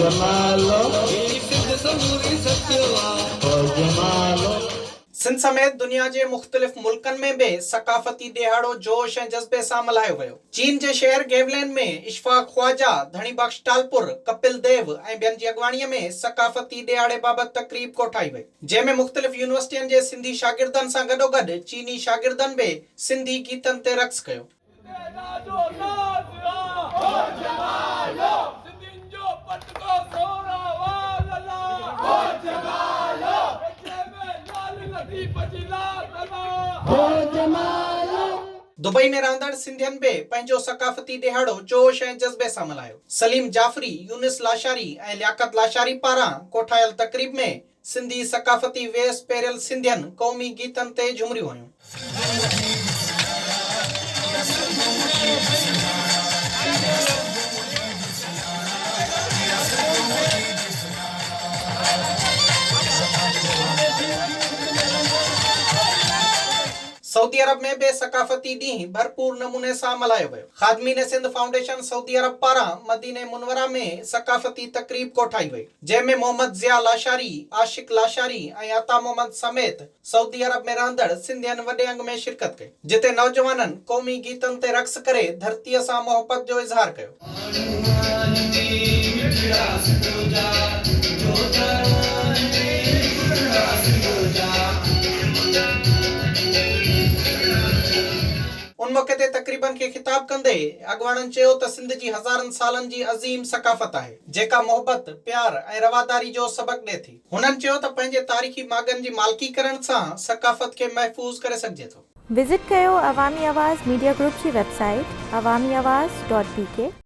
جمالو هي سنڌ سموري سچ آ او جمالو. سنڌ سميت دنيا جي مختلف ملڪن ۾ به ثقافتي ڏهاڙو جوش ۽ جذبي سان ملهايو ويو. چين جي شهر گيولين ۾ اشفاق خواجه، ڌڻي بخش ٽالپر، ڪپل ديو ۽ ٻين جي اڳواڻي ۾ ثقافتي ڏهاڙي بابت تقريب ڪوٺائي وئي، جنهن ۾ مختلف يونيورسٽين جي سنڌي شاگردن سان گڏوگڏ چيني شاگردن به سنڌي گيتن تي رقص ڪيو. دبئي ۾ رهندڙ سنڌين به پنهنجو ثقافتي ڏهاڙو جوش ۽ جذبي سان ملهايو. سليم جعفري، يونس لاشاري ۽ لياقت لاشاري پاران ڪوٺايل تقريب ۾ سنڌي ثقافتي ويس پهريل سنڌين قومي گيتن تي جهمريون هنيون. سعودي عرب ۾ به ثقافتي ڏينهن ڀرپور نموني سان ملهايو ويو. خادمين سنڌ فائونڊيشن سعودي عرب پاران مديني منوره ۾ ثقافتي تقريب ڪوٺائي وئي، جنهن ۾ محمد ضياء لاشاري، عاشق لاشاري ۽ عطا محمد سميت سعودي عرب ۾ رهندڙ سنڌين وڏي انگ ۾ شرڪت ڪئي، جتي نوجوانن قومي گيتن تي رقص ڪري ڌرتيء سان محبت جو اظهار ڪيو. ان موقعي تي تقريبن کي خطاب ڪندي اڳواڻن چيو ته سنڌ جي هزارن سالن جي عظيم ثقافت آهي، جيڪا محبت، پيار ۽ رواداري جو سبق ڏئي ٿي. هنن چيو ته پنهنجي تاريخي ماڳن جي مالڪي ڪرڻ سان ثقافت کي محفوظ ڪري سگهجي ٿو. وزٽ ڪيو عوامي آواز ميڊيا گروپ جي website Awami Awaz dot B K.